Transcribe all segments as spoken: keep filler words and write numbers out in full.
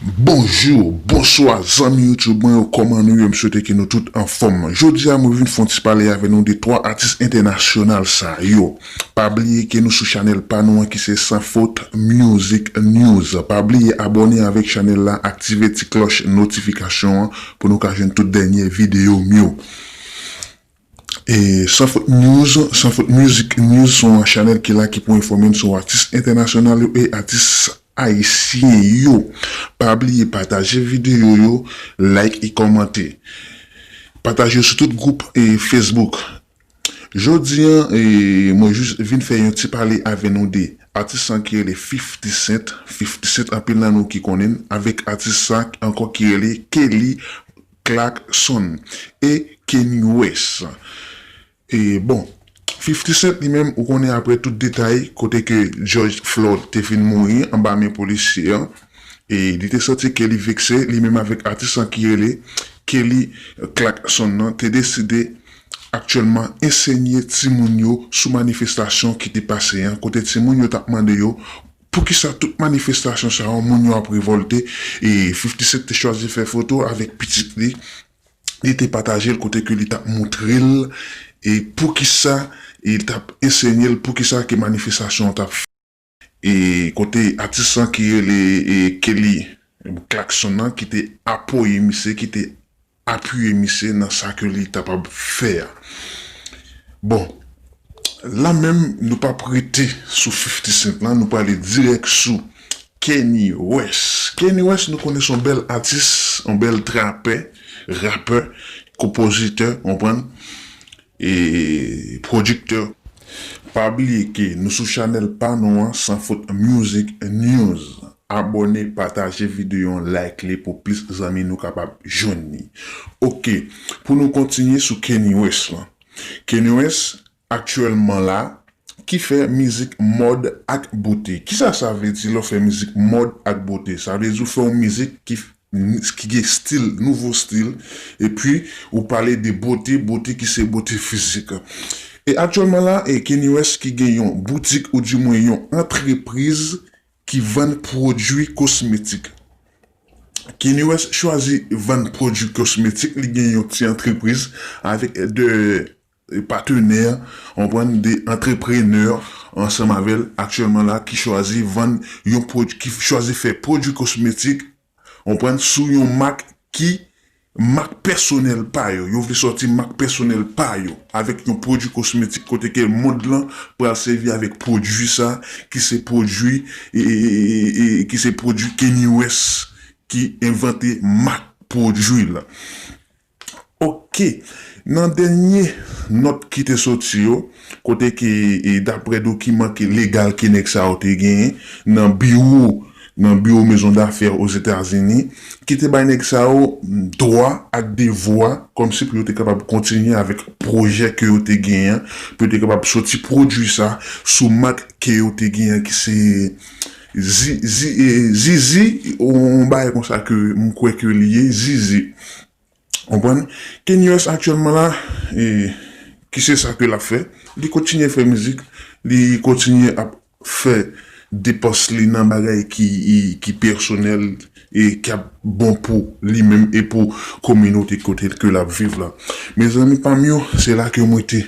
Bonjou, bonswa, zanmi YouTube mwen yo, kòman nou ye? M swete ke nou tout anfòm. Jodi a, mwen vin fè yon ti pale avè nou de twa atis entènasyonal sa yo. Pa bliye ke nou sou chanèl pa nou an ki se Sans Faute Music News. Pa bliye abòne avèk chanèl la, aktive ti klòch notifikasyon an pou nou ka jwenn tout dènye videyo m yo. E Sans Faute News, Sans Faute Music News se yon chanèl ki la ki pou enfòme n sou atis entènasyonal yo e atis ayisyen yo. Pa bliye pataje videyo yo, like e kòmante. Pataje yo sou tout gwoup e Facebook. Jodi a, e, mwen jis vin fè yon ti pale avè nou de atis sa ki rele fifty Cent. fifty Cent, anpil nan nou ki konnen l, avèk atis sa ankò ki rele Kelly Clarkson e Kanye West. E bon, fifty Cent li menm, ou konnen, apre tout detay, kote ke George Floyd te fin mouri anba men polisye an, e li te santi ke li vekse, li menm avèk atis lan ki rele Kelly Clarkson nan, te deside aktyèlman ensenye timoun yo sou manifestasyon ki te pase an, kote timoun yo t ap mande yo poukisa tout manifestasyon sa yo, moun yo ap revòlte, e fifty Cent te chwazi fè foto avèk pitit li, li te pataje l kote ke li t ap moutre l, e poukisa, e li t ap ensenye l poukisa ke manifestasyon an t ap fèt. E kote atis lan ki rele, e, Kelly Clarkson nan, ki te apoye misye, ki te apiye misye nan sa ke li t ap fè a. Bon, la menm, nou p ap rete sou fifty Cent lan, nou prale dirèk sou Kanye West. Kanye West, nou konnen se yon bèl atis, yon bèl trapè, rapè, konpozitè, konprann, e pwodiktè. Pa bliye ke nou sou chanèl pa nou an, Sans Faute Music News. Abòne, pataje videyo an, like li pou plis zanmi nou kapab jwenn li. Oke, pou nou kontinye sou Kanye West lan. Kanye West, aktyèlman la, ki fè mizik mòd ak bote. Kisa sa vle di lè w fè mizik mòd ak bote? Sa vle di w fè yon mizik ki, ki gen stil, nouvo stil, epi ou pale de bote, bote ki se bote fizik. E aktyèlman la, e Kanye West ki gen yon boutik, oudimwen yon antrepriz ki vann pwodui kosmetik. Kanye West chwazi vann pwodui kosmetik, li gen yon ti antrepriz avèk de patenè, w konprann, de antreprenè ansanm avè l aktyèlman la ki chwazi vann yon pwodui, ki chwazi fè pwodui kosmetik, w konprann, sou yon mak ki mak pèsonèl pa yo. Yo vle sòti mak pèsonèl pa yo avèk yon pwodui kosmetik kote ke mond lan pral sèvi avèk pwodui sa ki se pwodui, e, e, e, e, e, ki se pwodui Kanye West ki envante mak pwodui la. Oke, nan dènye nòt ki te soti yo, kote ke, e, daprè dokiman ke legal ke nèg sa yo te genyen nan biwo, nan biwo mezon dafè Ozetazini, ki te bay nèg sa yo dwa ak devwa, kòmsi pou yo te kapab kontinye avèk pwojè ke yo te genyen, pou yo te kapab soti pwodui sa sou mak ke yo te genyen, ki se Zi-, Zi-, e, Zizi, yon bagay konsa ke m kwè ke li ye, Zizi. Konprann? Kanye West aktyèlman la, e, ki se sa ke l ap fè, li kontinye fè mizik, li kontinye ap fè depans li nan bagay ki, e, ki pèsonèl e k ap bon pou li menm e pou kominote kote ke l ap viv la. Mezanmi pa m yo, se la ke mwen te,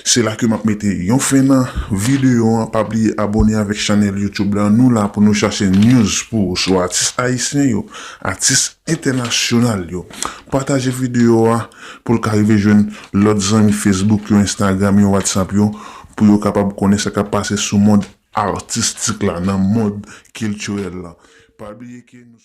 se la ke m ap mete yon fen nan videyo an. Pa bliye abòne avèk chanèl YouTube la. Nou la pou nou chache news pou ou sou atis ayisyen yo, atis entènasyonal yo. Pataje videyo a pou l ka rive jwenn lòt zanmi Facebook yo, Instagram yo, WhatsApp yo, pou yo kapab konnen sa k ap pase sou mond atistik la, nan mond kiltirèl la. Pa bliye ke nou